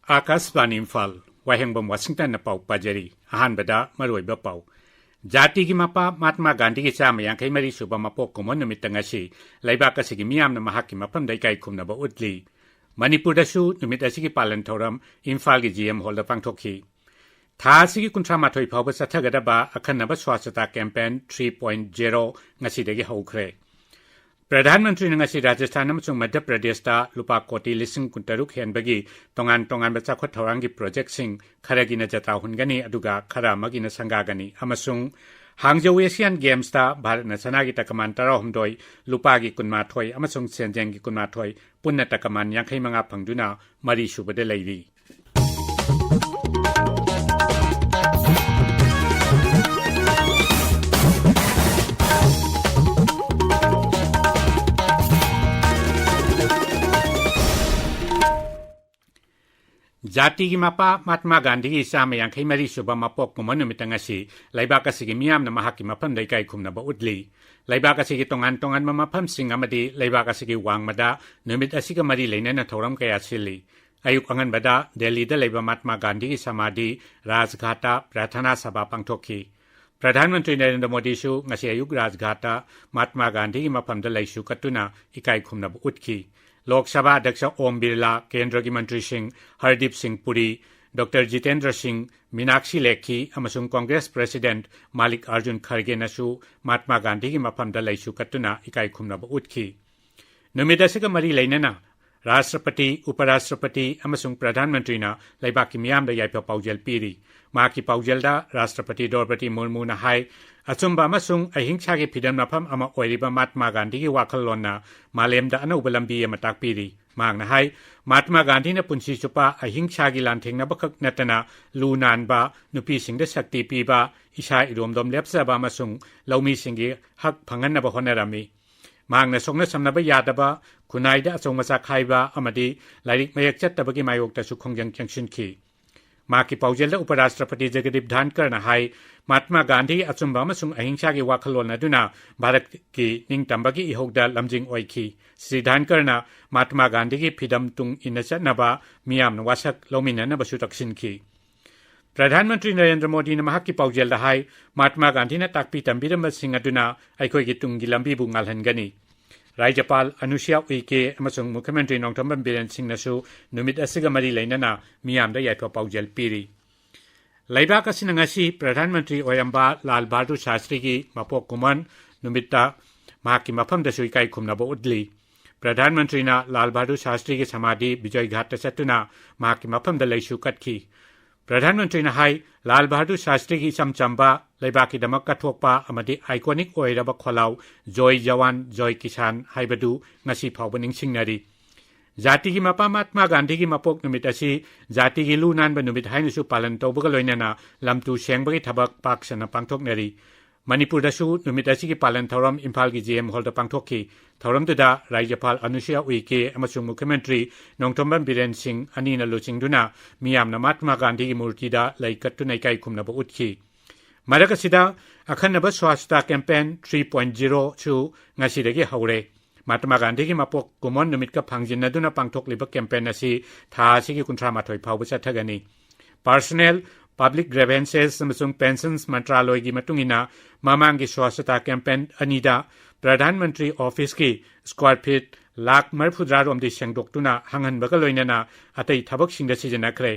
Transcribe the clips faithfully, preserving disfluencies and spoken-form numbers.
ꯑꯥꯀꯥꯁꯕꯥꯅꯤ ꯏꯝꯐꯥꯜ, ꯋꯥꯍꯦꯡꯕꯝ ꯋꯥꯁꯤꯡꯇꯟꯅ ꯄꯥꯎ ꯄꯥꯖꯔꯤ꯫ ꯑꯍꯥꯟꯕꯗ ꯃꯔꯨꯑꯣꯏꯕ ꯄꯥꯎ꯫ ꯖꯥꯇꯤꯒꯤ ꯃꯄꯥ ꯃꯍꯥꯠꯃꯥ ꯒꯥꯟꯙꯤꯒꯤ ꯆꯥꯝꯃ ꯌꯥꯡꯈꯩ ꯃꯔꯤ ꯁꯨꯕ ꯃꯄꯣꯛ ꯀꯨꯝꯑꯣꯟ ꯅꯨꯃꯤꯠꯇ ꯉꯁꯤ ꯂꯩꯕꯥꯛ ꯑꯁꯤꯒꯤ ꯃꯤꯌꯥꯝꯅ ꯃꯍꯥꯛꯀꯤ ꯃꯐꯝꯗ ꯏꯀꯥꯏ ꯈꯨꯝꯅꯕ ꯎꯠꯂꯤ꯫ ꯃꯅꯤꯄꯨꯔꯗꯁꯨ ꯅꯨꯃꯤꯠ ꯑꯁꯤꯒꯤ ꯄꯥꯂꯟ ꯊꯧꯔꯝ ꯏꯝꯐꯥꯜꯒꯤ ꯖꯤ ꯑꯦꯝ ꯍꯣꯜꯗ ꯄꯥꯡꯊꯣꯛꯈꯤ꯫ ꯊꯥ ꯑꯁꯤꯒꯤ ꯀꯨꯟꯊ꯭ꯔꯥ ꯃꯥꯊꯣꯏ ꯐꯥꯎꯕ ꯆꯠꯊꯒꯗꯕ ꯑꯈꯟꯅꯕ ꯁ꯭ꯋꯥꯁ꯭ꯊꯇꯥ ꯀꯦꯝꯄꯦꯟ ꯊ꯭ꯔꯤ ꯄꯣꯏꯟꯠ ꯖꯦꯔꯣ ꯉꯁꯤꯗꯒꯤ ꯍꯧꯈ꯭ꯔꯦ꯫ ꯄ꯭ꯔꯙꯥꯟ ꯃꯟꯇ꯭ꯔꯤꯅ ꯉꯁꯤ ꯔꯥꯖꯁꯊꯥꯟ ꯑꯃꯁꯨꯡ ꯃꯙ꯭ꯌ ꯄ꯭ꯔꯗꯦꯁꯇ ꯂꯨꯄꯥ ꯀꯣꯇꯤ ꯂꯤꯁꯤꯡ ꯀꯨꯟꯇꯔꯨꯛ ꯍꯦꯟꯕꯒꯤ ꯇꯣꯉꯥꯟ ꯇꯣꯉꯥꯟꯕ ꯆꯥꯎꯈꯠ ꯊꯧꯔꯥꯡꯒꯤ ꯄ꯭ꯔꯣꯖꯦꯛꯁꯤꯡ ꯈꯔꯒꯤꯅ ꯖꯇ꯭ꯔꯥ ꯍꯨꯟꯒꯅꯤ, ꯑꯗꯨꯒ ꯈꯔ ꯑꯃꯒꯤꯅ ꯁꯪꯒꯥꯒꯅꯤ꯫ ꯑꯃꯁꯨꯡ ꯍꯥꯡꯖꯧ ꯑꯦꯁꯤꯌꯥꯟ ꯒꯦꯝꯁꯇ ꯚꯥꯔꯠꯅ ꯁꯅꯥꯒꯤ ꯇꯀꯃꯥꯟ ꯇꯔꯥꯍꯨꯝꯗꯣꯏ, ꯂꯨꯄꯥꯒꯤ ꯀꯨꯟꯃꯥꯊꯣꯏ ꯑꯃꯁꯨꯡ ꯁꯦꯟꯖꯦꯡꯒꯤ ꯀꯨꯟꯃꯥꯊꯣꯏ, ꯄꯨꯟꯅ ꯇꯀꯃꯥꯟ ꯌꯥꯡꯈꯩ ꯃꯉꯥ ꯐꯪꯗꯨꯅ ꯃꯔꯤꯁꯨꯕꯗ ꯂꯩꯔꯤ꯫ ꯖꯥꯇꯤꯒꯤ ꯃꯄꯥ ꯃꯍꯥꯠꯃꯥ ꯒꯥꯟꯙꯤꯒꯤ ꯆꯥꯝꯃ ꯌꯥꯡꯈꯩ ꯃꯔꯤ ꯁꯨꯕ ꯃꯄꯣꯛ ꯀꯨꯝꯑꯣꯟ ꯅꯨꯃꯤꯠꯇ ꯉꯁꯤ ꯂꯩꯕꯥꯛ ꯑꯁꯤꯒꯤ ꯃꯤꯌꯥꯝꯅ ꯃꯍꯥꯛꯀꯤ ꯃꯐꯝꯗ ꯏꯀꯥꯏ ꯈꯨꯝꯅꯕ ꯎꯠꯂꯤ꯫ ꯂꯩꯕꯥꯛ ꯑꯁꯤꯒꯤ ꯇꯣꯉꯥꯟ ꯇꯣꯉꯥꯟꯕ ꯃꯐꯝꯁꯤꯡ ꯑꯃꯗꯤ ꯂꯩꯕꯥꯛ ꯑꯁꯤꯒꯤ ꯋꯥꯡꯃꯗ ꯅꯨꯃꯤꯠ ꯑꯁꯤꯒ ꯃꯔꯤ ꯂꯩꯅꯅ ꯊꯧꯔꯝ ꯀꯌꯥ ꯁꯤꯜꯂꯤ꯫ ꯑꯌꯨꯛ ꯑꯉꯟꯕꯗ ꯗꯦꯜꯂꯤꯗ ꯂꯩꯕ ꯃꯍꯥꯠꯃꯥ ꯒꯥꯟꯙꯤꯒꯤ ꯁꯃꯥꯙꯤ ꯔꯥꯖꯘꯥꯠꯇ ꯄ꯭ꯔꯥꯔꯊꯅꯥ ꯁꯚꯥ ꯄꯥꯡꯊꯣꯛꯈꯤ꯫ ꯄ꯭ꯔꯙꯥꯟ ꯃꯟꯇ꯭ꯔꯤ ꯅꯔꯦꯟꯗ꯭ꯔ ꯃꯣꯗꯤꯁꯨ ꯉꯁꯤ ꯑꯌꯨꯛ ꯔꯥꯖꯘꯥꯠꯇ ꯃꯍꯥꯠꯃꯥ ꯒꯥꯟꯙꯤꯒꯤ ꯃꯐꯝꯗ ꯂꯩꯁꯨ ꯀꯠꯇꯨꯅ ꯏꯀꯥꯏ ꯈꯨꯝꯅꯕ ꯎꯠꯈꯤ꯫ ꯂꯣꯛ ꯁꯚꯥ ꯑꯗ꯭ꯌꯛꯁ ꯑꯣꯝ ꯕꯤꯔꯂꯥ, ꯀꯦꯟꯗ꯭ꯔꯒꯤ ꯃꯟꯇ꯭ꯔꯤꯁꯤꯡ ꯍꯔꯗꯤꯞ ꯁꯤꯡ ꯄꯨꯔꯤ, ꯗꯣꯛꯇꯔ ꯖꯤꯇꯦꯟꯗ꯭ꯔ ꯁꯤꯡ, ꯃꯤꯅꯥꯛꯁꯤ ꯂꯦꯈꯤ ꯑꯃꯁꯨꯡ ꯀꯣꯡꯒ꯭ꯔꯦꯁ ꯄ꯭ꯔꯦꯁꯤꯗꯦꯟꯠ ꯃꯥꯂꯤꯛ ꯑꯥꯔꯖꯨꯟ ꯈꯔꯒꯦꯅꯁꯨ ꯃꯍꯥꯠꯃꯥ ꯒꯥꯟꯙꯤꯒꯤ ꯃꯐꯝꯗ ꯂꯩꯁꯨ ꯀꯠꯇꯨꯅ ꯏꯀꯥꯏ ꯈꯨꯝꯅꯕ ꯎꯠꯈꯤ꯫ ꯅꯨꯃꯤꯠ ꯑꯁꯤꯒ ꯃꯔꯤ ꯂꯩꯅꯅ ꯔꯥꯁꯇ꯭ꯔꯄꯇꯤ, ꯎꯄꯔꯥꯁꯇ꯭ꯔꯄꯇꯤ ꯑꯃꯁꯨꯡ ꯄ꯭ꯔꯙꯥꯟ ꯃꯟꯇ꯭ꯔꯤꯅ ꯂꯩꯕꯥꯛꯀꯤ ꯃꯤꯌꯥꯝꯗ ꯌꯥꯏꯐ ꯄꯥꯎꯖꯦꯜ ꯄꯤꯔꯤ꯫ ꯃꯍꯥꯛꯀꯤ ꯄꯥꯎꯖꯦꯜꯗ ꯔꯥꯁꯇ꯭ꯔꯄꯇꯤ ꯗ꯭ꯔꯧꯄꯗꯤ ꯃꯨꯔꯃꯨꯅ ꯍꯥꯏ, ꯑꯆꯨꯝꯕ ꯑꯃꯁꯨꯡ ꯑꯍꯤꯡꯁꯥꯒꯤ ꯐꯤꯗꯝ ꯃꯐꯝ ꯑꯃ ꯑꯣꯏꯔꯤꯕ ꯃꯍꯥꯠꯃꯥ ꯒꯥꯟꯙꯤꯒꯤ ꯋꯥꯈꯜꯂꯣꯟꯅ ꯃꯥꯂꯦꯝꯗ ꯑꯅꯧꯕ ꯂꯝꯕꯤ ꯑꯃ ꯇꯥꯛꯄꯤꯔꯤ꯫ ꯃꯍꯥꯛꯅ ꯍꯥꯏ, ꯃꯍꯥꯠꯃꯥ ꯒꯥꯟꯙꯤꯅ ꯄꯨꯟꯁꯤ ꯆꯨꯞꯄ ꯑꯍꯤꯡꯁꯥꯒꯤ ꯂꯥꯟꯊꯦꯡꯅꯕꯈꯛ ꯅꯠꯇꯅ ꯂꯨ ꯅꯥꯟꯕ, ꯅꯨꯄꯤꯁꯤꯡꯗ ꯁꯛꯇꯤ ꯄꯤꯕ, ꯏꯁꯥ ꯏꯔꯣꯝꯗꯣꯝ ꯂꯦꯞꯆꯕ ꯑꯃꯁꯨꯡ ꯂꯧꯃꯤꯁꯤꯡꯒꯤ ꯍꯛ ꯐꯪꯍꯟꯅꯕ ꯍꯣꯠꯅꯔꯝꯃꯤ꯫ ꯃꯍꯥꯛꯅ ꯁꯣꯛꯅ ꯁꯝꯅꯕ ꯌꯥꯗꯕ, ꯈꯨꯟꯅꯥꯏꯗ ꯑꯆꯧ ꯃꯆꯥ ꯈꯥꯏꯕ ꯑꯃꯗꯤ ꯂꯥꯏꯔꯤꯛ ꯃꯌꯦꯛ ꯆꯠꯇꯕꯒꯤ ꯃꯥꯌꯣꯛꯇꯁꯨ ꯈꯣꯡꯖꯪ ꯆꯪꯁꯤꯟꯈꯤ꯫ ꯃꯍꯥꯛꯀꯤ ꯄꯥꯎꯖꯦꯜꯗ ꯎꯄꯔꯥꯁꯇ꯭ꯔꯄꯇꯤ ꯖꯒꯗꯤꯞ ꯙꯥꯟꯀꯔꯅ ꯍꯥꯏ, ꯃꯍꯥꯇꯃꯥ ꯒꯥꯟꯙꯤ ꯑꯆꯨꯝꯕ ꯑꯃꯁꯨꯡ ꯑꯍꯤꯡꯁꯥꯒꯤ ꯋꯥꯈꯜꯂꯣꯟ ꯑꯗꯨꯅ ꯚꯥꯔꯠꯀꯤ ꯅꯤꯡꯇꯝꯕꯒꯤ ꯏꯍꯧꯗ ꯂꯝꯖꯤꯡ ꯑꯣꯏꯈꯤ꯫ ꯁ꯭ꯔꯤ ꯙꯥꯟꯀꯔꯅ ꯃꯍꯥꯇꯃꯥ ꯒꯥꯟꯙꯤꯒꯤ ꯐꯤꯗꯝ ꯇꯨꯡ ꯏꯟꯅ ꯆꯠꯅꯕ ꯃꯤꯌꯥꯝꯅ ꯋꯥꯁꯛ ꯂꯧꯃꯤꯟꯅꯅꯕꯁꯨ ꯇꯛꯁꯤꯟꯈꯤ꯫ ꯄ꯭ꯔꯙꯥꯟ ꯃꯟꯇ꯭ꯔꯤ ꯅꯔꯦꯟꯗ꯭ꯔ ꯃꯣꯗꯤꯅ ꯃꯍꯥꯛꯀꯤ ꯄꯥꯎꯖꯦꯜꯗ ꯍꯥꯏ, ꯃꯍꯥꯇꯃꯥ ꯒꯥꯟꯙꯤꯅ ꯇꯥꯛꯄꯤ ꯇꯝꯕꯤꯔꯝꯕꯁꯤꯡ ꯑꯗꯨꯅ ꯑꯩꯈꯣꯏꯒꯤ ꯇꯨꯡꯒꯤ ꯂꯝꯕꯤꯕꯨ ꯉꯥꯜꯍꯟꯒꯅꯤ꯫ ꯔꯥꯖ꯭ꯌꯄꯥꯜ ꯑꯅꯨꯁ꯭ꯌꯥ ꯎꯏꯀꯦ ꯑꯃꯁꯨꯡ ꯃꯨꯈ꯭ꯌꯃꯟꯇ꯭ꯔꯤ ꯅꯣꯡꯊꯣꯝꯕꯝ ꯕꯤꯔꯦꯟ ꯁꯤꯡꯅꯁꯨ ꯅꯨꯃꯤꯠ ꯑꯁꯤꯒ ꯃꯔꯤ ꯂꯩꯅꯅ ꯃꯤꯌꯥꯝꯗ ꯌꯥꯏꯐ ꯄꯥꯎꯖꯦꯜ ꯄꯤꯔꯤ꯫ ꯂꯩꯕꯥꯛ ꯑꯁꯤꯅ ꯉꯁꯤ ꯄ꯭ꯔꯙꯥꯟ ꯃꯟꯇ꯭ꯔꯤ ꯑꯣꯏꯔꯝꯕ ꯂꯥꯜ ꯕꯍꯥꯗꯨꯔ ꯁꯥꯁꯇ꯭ꯔꯤꯒꯤ ꯃꯄꯣꯛ ꯀꯨꯝꯑꯣꯟ ꯅꯨꯃꯤꯠꯇ ꯃꯍꯥꯛꯀꯤ ꯃꯐꯝꯗꯁꯨ ꯏꯀꯥꯏ ꯈꯨꯝꯅꯕ ꯎꯠꯂꯤ꯫ ꯄ꯭ꯔꯙꯥꯟ ꯃꯟꯇ꯭ꯔꯤꯅ ꯂꯥꯜ ꯕꯍꯥꯗꯨꯔ ꯁꯥꯁꯇ꯭ꯔꯤꯒꯤ ꯁꯃꯥꯙꯤ ꯕꯤꯖꯣꯏ ꯘꯥꯠꯇ ꯆꯠꯇꯨꯅ ꯃꯍꯥꯛꯀꯤ ꯃꯐꯝꯗ ꯂꯩꯁꯨ ꯀꯠꯈꯤ꯫ ꯄ꯭ꯔꯙꯥꯟ ꯃꯟꯇ꯭ꯔꯤꯅ ꯍꯥꯏ, ꯂꯥꯜ ꯕꯍꯥꯗꯨꯔ ꯁꯥꯁꯇ꯭ꯔꯤꯒꯤ ꯏꯆꯝ ꯆꯝꯕ, ꯂꯩꯕꯥꯛꯀꯤꯗꯃꯛ ꯀꯠꯊꯣꯛꯄ ꯑꯃꯗꯤ iconic ꯑꯣꯏꯔꯕ ꯈꯣꯜꯂꯥꯎ "ꯖꯣꯏ ꯖꯋꯥꯟ, ꯖꯣꯏ ꯀꯤꯁꯥꯟ" ꯍꯥꯏꯕꯗꯨ ꯉꯁꯤ ꯐꯥꯎꯕ ꯅꯤꯡꯁꯤꯡꯅꯔꯤ꯫ ꯖꯥꯇꯤꯒꯤ ꯃꯄꯥ ꯃꯍꯥꯇꯃꯥ ꯒꯥꯟꯙꯤꯒꯤ ꯃꯄꯣꯛ ꯅꯨꯃꯤꯠ ꯑꯁꯤ ꯖꯥꯇꯤꯒꯤ ꯂꯨ ꯅꯥꯟꯕ ꯅꯨꯃꯤꯠ ꯍꯥꯏꯅꯁꯨ ꯄꯥꯂꯟ ꯇꯧꯕꯒ ꯂꯣꯏꯅꯅ ꯂꯝꯇꯨ ꯁꯦꯡꯕꯒꯤ ꯊꯕꯛ ꯄꯥꯛ ꯁꯟꯅ ꯄꯥꯡꯊꯣꯛꯅꯔꯤ꯫ ꯃꯅꯤꯄꯨꯔꯗꯁꯨ ꯅꯨꯃꯤꯠ ꯑꯁꯤꯒꯤ ꯄꯥꯂꯟ ꯊꯧꯔꯝ ꯏꯝꯐꯥꯜꯒꯤ G M Hallꯗ ꯄꯥꯡꯊꯣꯛꯈꯤ꯫ ꯊꯧꯔꯝꯗꯨꯗ ꯔꯥꯖ꯭ꯌꯄꯥꯜ ꯑꯅꯨꯁꯨꯌꯥ ꯎꯏꯀꯦ ꯑꯃꯁꯨꯡ ꯃꯨꯈ꯭ꯌꯃꯟꯇ꯭ꯔꯤ ꯅꯣꯡꯊꯣꯝꯕꯝ ꯕꯤꯔꯦꯟ ꯁꯤꯡ ꯑꯅꯤꯅ ꯂꯨꯆꯤꯡꯗꯨꯅ ꯃꯤꯌꯥꯝꯅ ꯃꯍꯥꯇꯃꯥ ꯒꯥꯟꯙꯤꯒꯤ ꯃꯨꯔꯇꯤꯗ ꯂꯩ ꯀꯠꯇꯨꯅ ꯏꯀꯥꯏ ꯈꯨꯝꯅꯕ ꯎꯠꯈꯤ꯫ ꯃꯔꯛ ꯑꯁꯤꯗ, ꯑꯈꯟꯅꯕ Swachhata Campaign three point zero ꯁꯨ ꯉꯁꯤꯗꯒꯤ ꯍꯧꯔꯦ꯫ ꯃꯍꯥꯇꯃꯥ ꯒꯥꯟꯙꯤꯒꯤ ꯃꯄꯣꯛ ꯀꯨꯝꯑꯣꯟ ꯅꯨꯃꯤꯠꯀ ꯐꯥꯡꯖꯤꯟꯅꯗꯨꯅ ꯄꯥꯡꯊꯣꯛꯂꯤꯕ campaign ꯑꯁꯤ ꯊꯥ ꯑꯁꯤꯒꯤ ꯀꯨꯟꯊ꯭ꯔꯥ ꯃꯥꯊꯣꯏ ꯐꯥꯎꯕ ꯆꯠꯊꯒꯅꯤ꯫ Personnel, Public Grievances ꯑꯃꯁꯨꯡ Pensions ꯃꯟꯇ꯭ꯔꯥꯂꯣꯏꯒꯤ ꯃꯇꯨꯡ ꯏꯟꯅ, ꯃꯃꯥꯡꯒꯤ Swachhata Campaign ꯑꯅꯤꯗ ꯄ꯭ꯔꯙꯥꯟ ꯃꯟꯇ꯭ꯔꯤ ꯑꯣꯐꯤꯁꯀꯤ square feet ꯂꯥꯈ ꯃꯔꯤꯐꯨꯇꯔꯥ ꯔꯣꯝꯗꯤ ꯁꯦꯡꯗꯣꯛꯇꯨꯅ ꯍꯥꯡꯍꯟꯕꯒ ꯂꯣꯏꯅꯅ ꯑꯇꯩ ꯊꯕꯛꯁꯤꯡꯗ ꯁꯤꯖꯤꯟꯅꯈ꯭ꯔꯦ꯫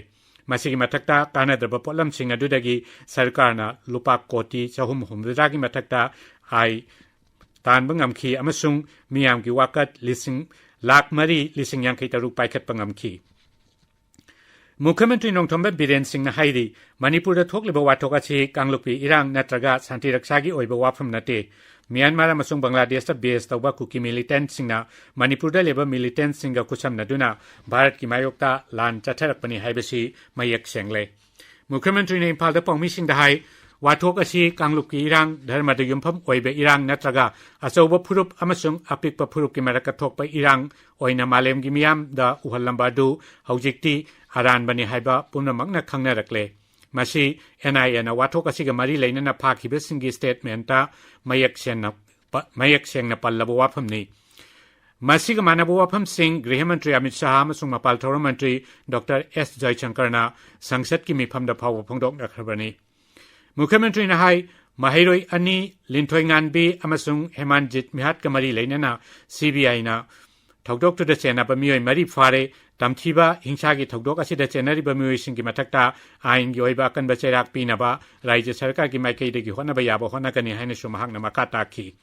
ꯃꯁꯤꯒꯤ ꯃꯊꯛꯇ ꯀꯥꯟꯅꯗ꯭ꯔꯕ ꯄꯣꯠꯂꯝꯁꯤꯡ ꯑꯗꯨꯗꯒꯤ ꯁꯔꯀꯥꯔꯅ ꯂꯨꯄꯥ ꯀꯣꯇꯤ ꯆꯍꯨꯝ ꯍꯨꯝꯐꯨꯇꯔꯥꯒꯤ ꯃꯊꯛꯇ ꯑꯥꯏ ꯇꯥꯟꯕ ꯉꯝꯈꯤ ꯑꯃꯁꯨꯡ ꯃꯤꯌꯥꯝꯒꯤ ꯋꯥꯀꯠ ꯂꯤꯁꯤꯡ, ꯂꯥꯈ ꯃꯔꯤ ꯂꯤꯁꯤꯡ ꯌꯥꯡꯈꯩ ꯇꯔꯨꯛ ꯄꯥꯏꯈꯠꯄ ꯉꯝꯈꯤ꯫ ꯃꯨꯈ꯭ꯌꯃꯟꯇ꯭ꯔꯤ ꯅꯣꯡꯊꯣꯝꯕꯝ ꯕꯤꯔꯦꯟ ꯁꯤꯡꯅ ꯍꯥꯏꯔꯤ, ꯃꯅꯤꯄꯨꯔꯗ ꯊꯣꯛꯂꯤꯕ ꯋꯥꯊꯣꯛ ꯑꯁꯤ ꯀꯥꯡꯂꯨꯞꯀꯤ ꯏꯔꯥꯡ ꯅꯠꯇ꯭ꯔꯒ ꯁꯥꯟꯇꯤ ꯔꯛꯁꯥꯒꯤ ꯑꯣꯏꯕ ꯋꯥꯐꯝ ꯅꯠꯇꯦ꯫ ꯃ꯭ꯌꯥꯟꯃꯥꯔ ꯑꯃꯁꯨꯡ ꯕꯪꯒ꯭ꯂꯥꯗꯦꯁꯇ base ꯇꯧꯕ ꯀꯨꯀꯤ militantꯁꯤꯡꯅ ꯃꯅꯤꯄꯨꯔꯗ ꯂꯩꯕ militantꯁꯤꯡꯒ ꯈꯨꯠꯁꯝꯅꯗꯨꯅ ꯚꯥꯔꯠꯀꯤ ꯃꯥꯌꯣꯛꯇ ꯂꯥꯟ ꯆꯠꯊꯔꯛꯄꯅꯤ ꯍꯥꯏꯕꯁꯤ ꯃꯌꯦꯛ ꯁꯦꯡꯂꯦ꯫ ꯃꯨꯈ꯭ꯌꯃꯟꯇ꯭ꯔꯤꯅ ꯏꯝꯐꯥꯜꯗ ꯄꯥꯎꯃꯤꯁꯤꯡꯗ ꯍꯥꯏ, ꯋꯥꯊꯣꯛ ꯑꯁꯤ ꯀꯥꯡꯂꯨꯞꯀꯤ ꯏꯔꯥꯡ, ꯙꯔꯃꯗ ꯌꯨꯝꯐꯝ ꯑꯣꯏꯕ ꯏꯔꯥꯡ ꯅꯠꯇ꯭ꯔꯒ ꯑꯆꯧꯕ ꯐꯨꯔꯨꯞ ꯑꯃꯁꯨꯡ ꯑꯄꯤꯛꯄ ꯐꯨꯔꯨꯞꯀꯤ ꯃꯔꯛꯇ ꯊꯣꯛꯄ ꯏꯔꯥꯡ ꯑꯣꯏꯅ ꯃꯥꯂꯦꯝꯒꯤ ꯃꯤꯌꯥꯝꯗ ꯎꯍꯜꯂꯝꯕ ꯑꯗꯨ ꯍꯧꯖꯤꯛꯇꯤ ꯑꯔꯥꯟꯕꯅꯤ ꯍꯥꯏꯕ ꯄꯨꯝꯅꯃꯛꯅ ꯈꯪꯅꯔꯛꯂꯦ꯫ ꯃꯁꯤ NIAꯅ ꯋꯥꯊꯣꯛ ꯑꯁꯤꯒ ꯃꯔꯤ ꯂꯩꯅꯅ ꯐꯥꯈꯤꯕꯁꯤꯡꯒꯤ statementꯇ ꯃꯌꯦꯛ ꯁꯦꯡꯅ ꯄ-, ꯃꯌꯦꯛ ꯁꯦꯡꯅ ꯄꯜꯂꯕ ꯋꯥꯐꯝꯅꯤ꯫ ꯃꯁꯤꯒ ꯃꯥꯟꯅꯕ ꯋꯥꯐꯝꯁꯤꯡ ꯒ꯭ꯔꯤꯍ ꯃꯟꯇ꯭ꯔꯤ ꯑꯃꯤꯠ ꯁꯥꯍ ꯑꯃꯁꯨꯡ ꯃꯄꯥꯜ ꯊꯧꯔꯝ ꯃꯟꯇ꯭ꯔꯤ ꯗꯣꯛꯇꯔ ꯑꯦꯁ ꯖꯌꯁꯪꯀꯔꯅ ꯁꯪꯁꯠꯀꯤ ꯃꯤꯐꯝꯗ ꯐꯥꯎꯕ ꯐꯣꯡꯗꯣꯛꯅꯈ꯭ꯔꯕꯅꯤ꯫ ꯃꯨꯈ꯭ꯌ ꯃꯟꯇ꯭ꯔꯤꯅ ꯍꯥꯏ, ꯃꯍꯩꯔꯣꯏ ꯑꯅꯤ, ꯂꯤꯟꯊꯣꯏ ꯉꯥꯟꯕꯤ ꯑꯃꯁꯨꯡ ꯍꯦꯃꯥꯟꯖꯤꯠ ꯃꯤꯍꯥꯠꯀ ꯃꯔꯤ ꯂꯩꯅꯅ CBIꯅ ꯊꯧꯗꯣꯛꯇꯨꯗ ꯆꯦꯟꯅꯕ ꯃꯤꯑꯣꯏ ꯃꯔꯤ ꯐꯥꯔꯦ, ꯇꯝꯊꯤꯕ ꯍꯤꯡꯁꯥꯒꯤ ꯊꯧꯗꯣꯛ ꯑꯁꯤꯗ ꯆꯦꯟꯅꯔꯤꯕ ꯃꯤꯑꯣꯏꯁꯤꯡꯒꯤ ꯃꯊꯛꯇ ꯑꯥꯏꯟꯒꯤ ꯑꯣꯏꯕ ꯑꯀꯟꯕ ꯆꯩꯔꯥꯛ ꯄꯤꯅꯕ ꯔꯥꯖ꯭ꯌ ꯁꯔꯀꯥꯔꯒꯤ ꯃꯥꯏꯀꯩꯗꯒꯤ ꯍꯣꯠꯅꯕ ꯌꯥꯕ ꯍꯣꯠꯅꯒꯅꯤ ꯍꯥꯏꯅꯁꯨ ꯃꯍꯥꯛꯅ ꯃꯈꯥ ꯇꯥꯈꯤ꯫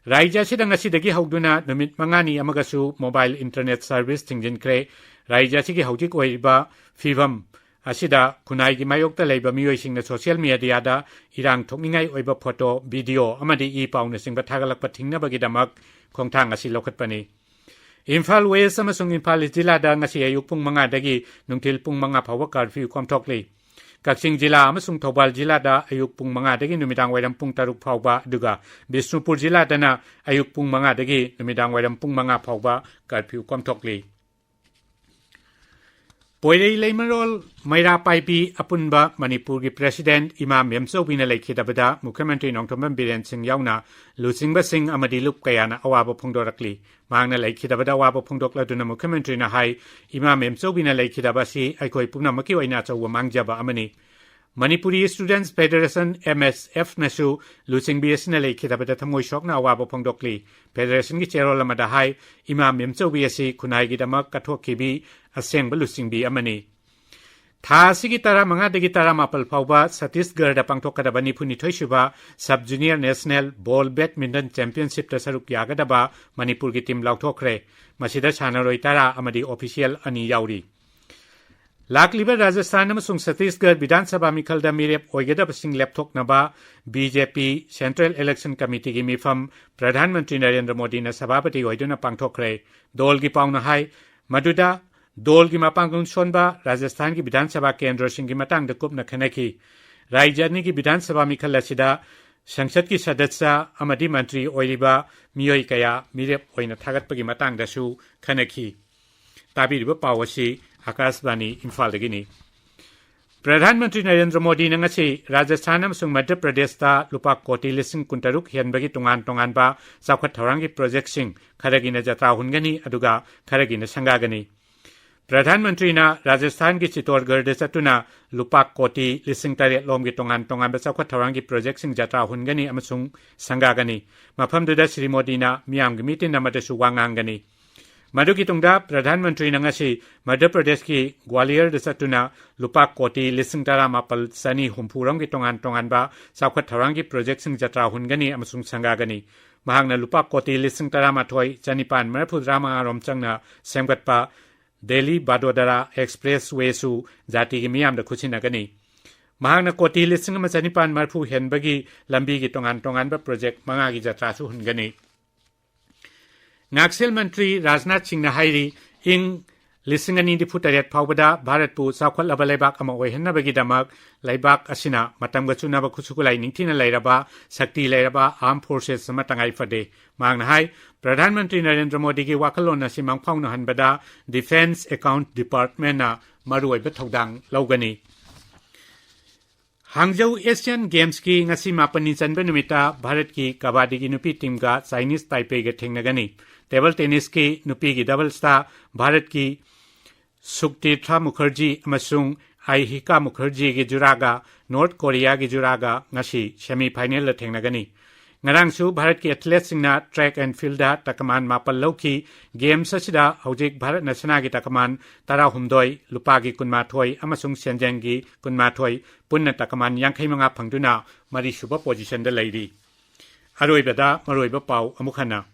ꯔꯥꯖ꯭ꯌ ꯑꯁꯤꯗ ꯉꯁꯤꯗꯒꯤ ꯍꯧꯗꯨꯅ ꯅꯨꯃꯤꯠ ꯃꯉꯥꯅꯤ ꯑꯃꯒꯁꯨ mobile internet service ꯊꯤꯡꯖꯤꯟꯈ꯭ꯔꯦ꯫ ꯔꯥꯖ꯭ꯌ ꯑꯁꯤꯒꯤ ꯍꯧꯖꯤꯛ ꯑꯣꯏꯔꯤꯕ ꯐꯤꯕꯝ ꯑꯁꯤꯗ ꯈꯨꯟꯅꯥꯏꯒꯤ ꯃꯥꯌꯣꯛꯇ ꯂꯩꯕ ꯃꯤꯑꯣꯏꯁꯤꯡꯅ social mediaꯗ ꯏꯔꯥꯡ ꯊꯣꯛꯅꯤꯡꯉꯥꯏ ꯑꯣꯏꯕ photo, video ꯑꯃꯗꯤ e-ꯄꯥꯎꯅꯆꯤꯡꯕ ꯊꯥꯒꯠꯂꯛꯄ ꯊꯤꯡꯅꯕꯒꯤꯗꯃꯛ ꯈꯣꯡꯊꯥꯡ ꯑꯁꯤ ꯂꯧꯈꯠꯄꯅꯤ꯫ ꯏꯝꯐꯥꯜ West ꯑꯃꯁꯨꯡ ꯏꯝꯐꯥꯜ East ꯖꯤꯂꯥꯗ ꯉꯁꯤ ꯑꯌꯨꯛ ꯄꯨꯡ ꯃꯉꯥꯗꯒꯤ ꯅꯨꯡꯊꯤꯜ ꯄꯨꯡ ꯃꯉꯥ ꯐꯥꯎꯕ curfew ꯀꯣꯝꯊꯣꯛꯂꯤ꯫ ꯀꯛꯆꯤꯡ ꯖꯤꯂꯥ ꯑꯃꯁꯨꯡ ꯊꯧꯕꯥꯜ ꯖꯤꯂꯥꯗ ꯑꯌꯨꯛ ꯄꯨꯡ ꯃꯉꯥꯗꯒꯤ ꯅꯨꯃꯤꯗꯥꯡ ꯋꯥꯏꯔꯝ ꯄꯨꯡ ꯇꯔꯨꯛ ꯐꯥꯎꯕ, ꯑꯗꯨꯒ ꯕꯤꯁꯅꯨꯄꯨꯔ ꯖꯤꯂꯥꯗꯅ ꯑꯌꯨꯛ ꯄꯨꯡ ꯃꯉꯥꯗꯒꯤ ꯅꯨꯃꯤꯗꯥꯡ ꯋꯥꯏꯔꯝ ꯄꯨꯡ ꯃꯉꯥ ꯐꯥꯎꯕ curfew ꯀꯣꯝꯊꯣꯛꯂꯤ꯫ ꯄꯣꯏꯔꯩ ꯂꯩꯃꯔꯣꯜ ꯃꯩꯔꯥ ꯄꯥꯏꯕꯤ ꯑꯄꯨꯟꯕ ꯃꯅꯤꯄꯨꯔꯒꯤ president ꯏꯃꯥ ꯃꯦꯝꯆꯧꯕꯤꯅ ꯂꯩꯈꯤꯗꯕꯗ ꯃꯨꯈ꯭ꯌ ꯃꯟꯇ꯭ꯔꯤ ꯅꯣꯡꯊꯣꯝꯕꯝ ꯕꯤꯔꯦꯟ ꯁꯤꯡ ꯌꯥꯎꯅ ꯂꯨꯆꯤꯡꯕꯁꯤꯡ ꯑꯃꯗꯤ ꯂꯨꯞ ꯀꯌꯥꯅ ꯑꯋꯥꯕ ꯐꯣꯡꯗꯣꯔꯛꯂꯤ꯫ ꯃꯍꯥꯛꯅ ꯂꯩꯈꯤꯗꯕꯗ ꯑꯋꯥꯕ ꯐꯣꯡꯗꯣꯛꯂꯗꯨꯅ ꯃꯨꯈ꯭ꯌ ꯃꯟꯇ꯭ꯔꯤꯅ ꯍꯥꯏ, ꯏꯃꯥ ꯃꯦꯝꯆꯧꯕꯤꯅ ꯂꯩꯈꯤꯗꯕ ꯑꯁꯤ ꯑꯩꯈꯣꯏ ꯄꯨꯝꯅꯃꯛꯀꯤ ꯑꯣꯏꯅ ꯑꯆꯧꯕ ꯃꯥꯡꯖꯕ ꯑꯃꯅꯤ꯫ Manipuri Students Federation, MSFꯅꯁꯨ ꯂꯨꯆꯤꯡꯕꯤ ꯑꯁꯤꯅ ꯂꯩꯈꯤꯗꯕꯗ ꯊꯃꯣꯏ ꯁꯣꯛꯅ ꯑꯋꯥꯕ ꯐꯣꯡꯗꯣꯛꯂꯤ꯫ Federationꯒꯤ ꯆꯦꯔꯣꯜ ꯑꯃꯗ ꯍꯥꯏ, ꯏꯃꯥ ꯃꯦꯝꯆꯧꯕꯤ ꯑꯁꯤ ꯈꯨꯟꯅꯥꯏꯒꯤꯗꯃꯛ ꯀꯠꯊꯣꯛꯈꯤꯕꯤ ꯑꯁꯦꯡꯕ ꯂꯨꯆꯤꯡꯕꯤ ꯑꯃꯅꯤ꯫ ꯊꯥ ꯑꯁꯤꯒꯤ ꯇꯔꯥꯃꯉꯥꯗꯒꯤ ꯇꯔꯥꯃꯥꯄꯜ ꯐꯥꯎꯕ ꯁꯇꯤꯁꯒꯔꯗ ꯄꯥꯡꯊꯣꯛꯀꯗꯕ ꯅꯤꯐꯨꯅꯤꯊꯣꯏ ꯁꯨꯕ Sub Junior National Ball Badminton Championshipꯇ ꯁꯔꯨꯛ ꯌꯥꯒꯗꯕ ꯃꯅꯤꯄꯨꯔꯒꯤ team ꯂꯥꯎꯊꯣꯛꯈ꯭ꯔꯦ꯫ ꯃꯁꯤꯗ ꯁꯥꯟꯅꯔꯣꯏ ꯇꯔꯥ ꯑꯃꯗꯤ official ꯑꯅꯤ ꯌꯥꯎꯔꯤ꯫ ꯂꯥꯛꯂꯤꯕ ꯔꯥꯖꯁꯊꯥꯟ ꯑꯃꯁꯨꯡ ꯁꯇꯤꯁꯒꯔ ꯕꯤꯙꯥꯟ ꯁꯚꯥ ꯃꯤꯈꯜꯗ ꯃꯤꯔꯦꯞ ꯑꯣꯏꯒꯗꯕꯁꯤꯡ ꯂꯦꯞꯊꯣꯛꯅꯕ BJP Central Election Committeeꯒꯤ ꯃꯤꯐꯝ ꯄ꯭ꯔꯙꯥꯟ ꯃꯟꯇ꯭ꯔꯤ ꯅꯔꯦꯟꯗ꯭ꯔ ꯃꯣꯗꯤꯅ ꯁꯚꯥꯄꯇꯤ ꯑꯣꯏꯗꯨꯅ ꯄꯥꯡꯊꯣꯛꯈ꯭ꯔꯦ꯫ ꯗꯣꯜꯒꯤ ꯄꯥꯎꯅ ꯍꯥꯏ, ꯃꯗꯨꯗ ꯗꯣꯜꯒꯤ ꯃꯄꯥꯡꯒꯜ ꯁꯣꯟꯕ ꯔꯥꯖꯁꯊꯥꯟꯒꯤ ꯕꯤꯙꯥꯟ ꯁꯚꯥ ꯀꯦꯟꯗ꯭ꯔꯁꯤꯡꯒꯤ ꯃꯇꯥꯡꯗ ꯀꯨꯞꯅ ꯈꯟꯅꯈꯤ꯫ ꯔꯥꯖ꯭ꯌ ꯑꯅꯤꯒꯤ ꯕꯤꯙꯥꯟ ꯁꯚꯥ ꯃꯤꯈꯜ ꯑꯁꯤꯗ ꯁꯪꯁꯠꯀꯤ ꯁꯗꯁ꯭ꯌ ꯑꯃꯗꯤ ꯃꯟꯇ꯭ꯔꯤ ꯑꯣꯏꯔꯤꯕ ꯃꯤꯑꯣꯏ ꯀꯌꯥ ꯃꯤꯔꯦꯞ ꯑꯣꯏꯅ ꯊꯥꯒꯠꯄꯒꯤ ꯃꯇꯥꯡꯗꯁꯨ ꯈꯟꯅꯈꯤ꯫ ꯇꯥꯕꯤꯔꯤꯕ ꯄꯥꯎ ꯑꯁꯤ ꯑꯀꯥꯁꯕꯥꯅꯤ ꯏꯝꯐꯥꯜꯗꯒꯤꯅꯤ꯫ ꯄ꯭ꯔꯙꯥꯟ ꯃꯟꯇ꯭ꯔꯤ ꯅꯔꯦꯟꯗ꯭ꯔ ꯃꯣꯗꯤꯅ ꯉꯁꯤ ꯔꯥꯖꯁꯊꯥꯟ ꯑꯃꯁꯨꯡ ꯃꯙ꯭ꯌ ꯄ꯭ꯔꯗꯦꯁꯇ ꯂꯨꯄꯥ ꯀꯣꯇꯤ ꯂꯤꯁꯤꯡ ꯀꯨꯟꯇꯔꯨꯛ ꯍꯦꯟꯕꯒꯤ ꯇꯣꯉꯥꯟ ꯇꯣꯉꯥꯟꯕ ꯆꯥꯎꯈꯠ ꯊꯧꯔꯥꯡꯒꯤ ꯄ꯭ꯔꯣꯖꯦꯛꯁꯤꯡ ꯈꯔꯒꯤꯅ ꯖꯇ꯭ꯔꯥ ꯍꯨꯟꯒꯅꯤ, ꯑꯗꯨꯒ ꯈꯔꯒꯤꯅ ꯁꯪꯒꯥꯒꯅꯤ꯫ ꯄ꯭ꯔꯙꯥꯟ ꯃꯟꯇ꯭ꯔꯤꯅ ꯔꯥꯖꯁꯊꯥꯟꯒꯤ ꯆꯤꯇꯣꯔꯒꯔꯗ ꯆꯠꯇꯨꯅ ꯂꯨꯄꯥ ꯀꯣꯇꯤ ꯂꯤꯁꯤꯡ ꯇꯔꯦꯠ ꯂꯣꯝꯒꯤ ꯇꯣꯉꯥꯟ ꯇꯣꯉꯥꯟꯕ ꯆꯥꯎꯈꯠ ꯊꯧꯔꯥꯡꯒꯤ ꯄ꯭ꯔꯣꯖꯦꯛꯁꯤꯡ ꯖꯇ꯭ꯔꯥ ꯍꯨꯟꯒꯅꯤ ꯑꯃꯁꯨꯡ ꯁꯪꯒꯥꯒꯅꯤ꯫ ꯃꯐꯝꯗꯨꯗ ꯁ꯭ꯔꯤ ꯃꯣꯗꯤꯅ ꯃꯤꯌꯥꯝꯒꯤ ꯃꯤꯇꯤꯟ ꯑꯃꯗꯁꯨ ꯋꯥ ꯉꯥꯡꯒꯅꯤ꯫ ꯃꯗꯨꯒꯤ ꯇꯨꯡꯗ ꯄ꯭ꯔꯙꯥꯟ ꯃꯟꯇ꯭ꯔꯤꯅ ꯉꯁꯤ ꯃꯙ꯭ꯌ ꯄ꯭ꯔꯗꯦꯁꯀꯤ ꯒ꯭ꯋꯥꯂꯤꯌꯔꯗ ꯆꯠꯇꯨꯅ ꯂꯨꯄꯥ ꯀꯣꯇꯤ ꯂꯤꯁꯤꯡ ꯇꯔꯥꯃꯥꯄꯜ ꯆꯅꯤ ꯍꯨꯝꯐꯨ ꯔꯣꯝꯒꯤ ꯇꯣꯉꯥꯟ ꯇꯣꯉꯥꯟꯕ ꯆꯥꯎꯈꯠ ꯊꯧꯔꯥꯡꯒꯤ ꯄ꯭ꯔꯣꯖꯦꯛꯁꯤꯡ ꯖꯇ꯭ꯔꯥ ꯍꯨꯟꯒꯅꯤ ꯑꯃꯁꯨꯡ ꯁꯪꯒꯥꯒꯅꯤ꯫ ꯃꯍꯥꯛꯅ ꯂꯨꯄꯥ ꯀꯣꯇꯤ ꯂꯤꯁꯤꯡ ꯇꯔꯥꯃꯥꯊꯣꯏ ꯆꯅꯤꯄꯥꯟ ꯃꯔꯤꯐꯨ ꯇꯔꯥꯃꯉꯥ ꯔꯣꯝ ꯆꯪꯅ ꯁꯦꯝꯒꯠꯄ ꯗꯦꯜꯂꯤ ꯕꯥꯗꯣꯗꯔꯥ ꯑꯦꯛꯁꯄ꯭ꯔꯦꯁ ꯋꯦꯁꯨ ꯖꯥꯇꯤꯒꯤ ꯃꯤꯌꯥꯝꯗ ꯈꯨꯠꯁꯤꯟꯅꯒꯅꯤ꯫ ꯃꯍꯥꯛꯅ ꯀꯣꯇꯤ ꯂꯤꯁꯤꯡ ꯑꯃ ꯆꯅꯤꯄꯥꯟ ꯃꯔꯤꯐꯨ ꯍꯦꯟꯕꯒꯤ ꯂꯝꯕꯤꯒꯤ ꯇꯣꯉꯥꯟ ꯇꯣꯉꯥꯟꯕ ꯄ꯭ꯔꯣꯖꯦꯛ ꯃꯉꯥꯒꯤ ꯖꯇ꯭ꯔꯥꯁꯨ ꯍꯨꯟꯒꯅꯤ꯫ ꯉꯥꯛꯁꯦꯜ ꯃꯟꯇ꯭ꯔꯤ ꯔꯥꯖꯅꯥꯊ ꯁꯤꯡꯅ ꯍꯥꯏꯔꯤ, ꯏꯪ ꯂꯤꯁꯤꯡ ꯑꯅꯤ ꯅꯤꯐꯨ ꯇꯔꯦꯠ ꯐꯥꯎꯕꯗ ꯚꯥꯔꯠꯄꯨ ꯆꯥꯎꯈꯠꯂꯕ ꯂꯩꯕꯥꯛ ꯑꯃ ꯑꯣꯏꯍꯟꯅꯕꯒꯤꯗꯃꯛ ꯂꯩꯕꯥꯛ ꯑꯁꯤꯅ ꯃꯇꯝꯒ ꯆꯨꯅꯕ ꯈꯨꯠꯁꯨ ꯈꯨꯠꯂꯥꯏ ꯅꯤꯡꯊꯤꯅ ꯂꯩꯔꯕ, ꯁꯛꯇꯤ ꯂꯩꯔꯕ armed forces ꯑꯃ ꯇꯉꯥꯏ ꯐꯗꯦ꯫ ꯃꯍꯥꯛꯅ ꯍꯥꯏ, ꯄ꯭ꯔꯙꯥꯟ ꯃꯟꯇ꯭ꯔꯤ ꯅꯔꯦꯟꯗ꯭ꯔ ꯃꯣꯗꯤꯒꯤ ꯋꯥꯈꯜꯂꯣꯟ ꯑꯁꯤ ꯃꯪꯐꯥꯎꯅꯍꯟꯕꯗ Defence Account Departmentꯅ ꯃꯔꯨꯑꯣꯏꯕ ꯊꯧꯗꯥꯡ ꯂꯧꯒꯅꯤ꯫ ꯍꯥꯡꯖꯧ Asian Gamesꯀꯤ ꯉꯁꯤ ꯃꯥꯄꯟꯅꯤ ꯆꯟꯕ ꯅꯨꯃꯤꯠꯇ ꯚꯥꯔꯠꯀꯤ ꯀꯕꯥꯗꯤꯒꯤ ꯅꯨꯄꯤ ꯇꯤꯝꯒ ꯆꯥꯏꯅꯤꯁ ꯇꯥꯏꯄꯦꯒ ꯊꯦꯡꯅꯒꯅꯤ꯫ ꯇꯦꯕꯜ ꯇꯦꯅꯤꯁꯀꯤ ꯅꯨꯄꯤꯒꯤ ꯗꯕꯜꯁꯇ ꯚꯥꯔꯠꯀꯤ ꯁꯨꯛꯇꯤꯔꯊ ꯃꯨꯈꯔꯖꯤ ꯑꯃꯁꯨꯡ ꯑꯥꯏꯍꯤꯀꯥ ꯃꯨꯈꯔꯖꯤꯒꯤ ꯖꯨꯔꯥꯒ ꯅꯣꯔꯠ ꯀꯣꯔꯤꯌꯥꯒꯤ ꯖꯨꯔꯥꯒ ꯉꯁꯤ ꯁꯦꯃꯤ ꯐꯥꯏꯅꯦꯜꯗ ꯊꯦꯡꯅꯒꯅꯤ꯫ ꯉꯔꯥꯡꯁꯨ ꯚꯥꯔꯠꯀꯤ ꯑꯦꯊꯂꯦꯠꯁꯤꯡꯅ track and fieldꯗ ꯇꯀꯃꯥꯟ ꯃꯥꯄꯜ ꯂꯧꯈꯤ꯫ Games ꯑꯁꯤꯗ ꯍꯧꯖꯤꯛ ꯚꯥꯔꯠꯅ ꯁꯅꯥꯒꯤ ꯇꯀꯃꯥꯟ ꯇꯔꯥꯍꯨꯝꯗꯣꯏ, ꯂꯨꯄꯥꯒꯤ ꯀꯨꯟꯃꯥꯊꯣꯏ ꯑꯃꯁꯨꯡ ꯁꯦꯟꯖꯦꯡꯒꯤ ꯀꯨꯟꯃꯥꯊꯣꯏ, ꯄꯨꯟꯅ ꯇꯀꯃꯥꯟ ꯌꯥꯡꯈꯩ ꯃꯉꯥ ꯐꯪꯗꯨꯅ ꯃꯔꯤꯁꯨꯕ positionꯗ ꯂꯩꯔꯤ꯫ ꯑꯔꯣꯏꯕꯗ ꯃꯔꯨꯑꯣꯏꯕ ꯄꯥꯎ ꯑꯃꯨꯛ ꯍꯟꯅ꯫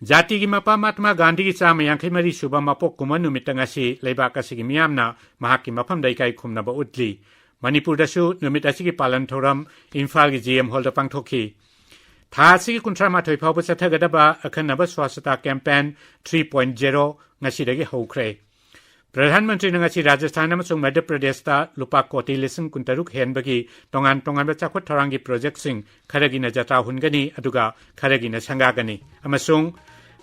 ꯖꯥꯇꯤꯒꯤ ꯃꯄꯥ ꯃꯍꯥꯇꯃꯥ ꯒꯥꯟꯙꯤꯒꯤ ꯆꯥꯝꯃ ꯌꯥꯡꯈꯩ ꯃꯔꯤ ꯁꯨꯕ ꯃꯄꯣꯛ ꯀꯨꯝꯑꯣꯟ ꯅꯨꯃꯤꯠꯇ ꯉꯁꯤ ꯂꯩꯕꯥꯛ ꯑꯁꯤꯒꯤ ꯃꯤꯌꯥꯝꯅ ꯃꯍꯥꯛꯀꯤ ꯃꯐꯝꯗ ꯏꯀꯥꯏ ꯈꯨꯝꯅꯕ ꯎꯠꯂꯤ꯫ ꯃꯅꯤꯄꯨꯔꯗꯁꯨ ꯅꯨꯃꯤꯠ ꯑꯁꯤꯒꯤ ꯄꯥꯂꯟ ꯊꯧꯔꯝ ꯏꯝꯐꯥꯜꯒꯤ G M Hallꯗ ꯄꯥꯡꯊꯣꯛꯈꯤ꯫ ꯊꯥ ꯑꯁꯤꯒꯤ ꯀꯨꯟꯊ꯭ꯔꯥ ꯃꯥꯊꯣꯏ ꯐꯥꯎꯕ ꯆꯠꯊꯒꯗꯕ ꯑꯈꯟꯅꯕ Swachhata Campaign three point zero ꯉꯁꯤꯗꯒꯤ ꯍꯧꯈ꯭ꯔꯦ꯫ ꯄ꯭ꯔꯙꯥꯟ ꯃꯟꯇ꯭ꯔꯤꯅ ꯉꯁꯤ ꯔꯥꯖꯁꯊꯥꯟ ꯑꯃꯁꯨꯡ ꯃꯙ꯭ꯌ ꯄ꯭ꯔꯗꯦꯁꯇ ꯂꯨꯄꯥ ꯀꯣꯇꯤ ꯂꯤꯁꯤꯡ ꯀꯨꯟꯇꯔꯨꯛ ꯍꯦꯟꯕꯒꯤ ꯇꯣꯉꯥꯟ ꯇꯣꯉꯥꯟꯕ ꯆꯥꯎꯈꯠ ꯊꯧꯔꯥꯡꯒꯤ ꯄ꯭ꯔꯣꯖꯦꯛꯁꯤꯡ ꯈꯔꯒꯤꯅ ꯖꯇ꯭ꯔꯥ ꯍꯨꯟꯒꯅꯤ, ꯑꯗꯨꯒ ꯈꯔꯒꯤꯅ ꯁꯪꯒꯥꯒꯅꯤ꯫ ꯑꯃꯁꯨꯡ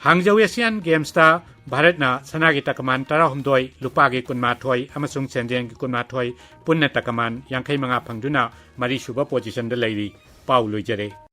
ꯍꯥꯡꯖꯧ ꯑꯦꯁꯤꯌꯥꯟ ꯒꯦꯝꯁꯇ ꯚꯥꯔꯠꯅ ꯁꯅꯥꯒꯤ ꯇꯀꯃꯥꯟ ꯇꯔꯥꯍꯨꯝꯗꯣꯏ, ꯂꯨꯄꯥꯒꯤ ꯀꯨꯟꯃꯥꯊꯣꯏ ꯑꯃꯁꯨꯡ ꯁꯦꯟꯖꯦꯡꯒꯤ ꯀꯨꯟꯃꯥꯊꯣꯏ, ꯄꯨꯟꯅ ꯇꯀꯃꯥꯟ ꯌꯥꯡꯈꯩ ꯃꯉꯥ ꯐꯪꯗꯨꯅ ꯃꯔꯤꯁꯨꯕ ꯄꯣꯖꯤꯁꯟꯗ ꯂꯩꯔꯤ꯫ ꯄꯥꯎ ꯂꯣꯏꯖꯔꯦ꯫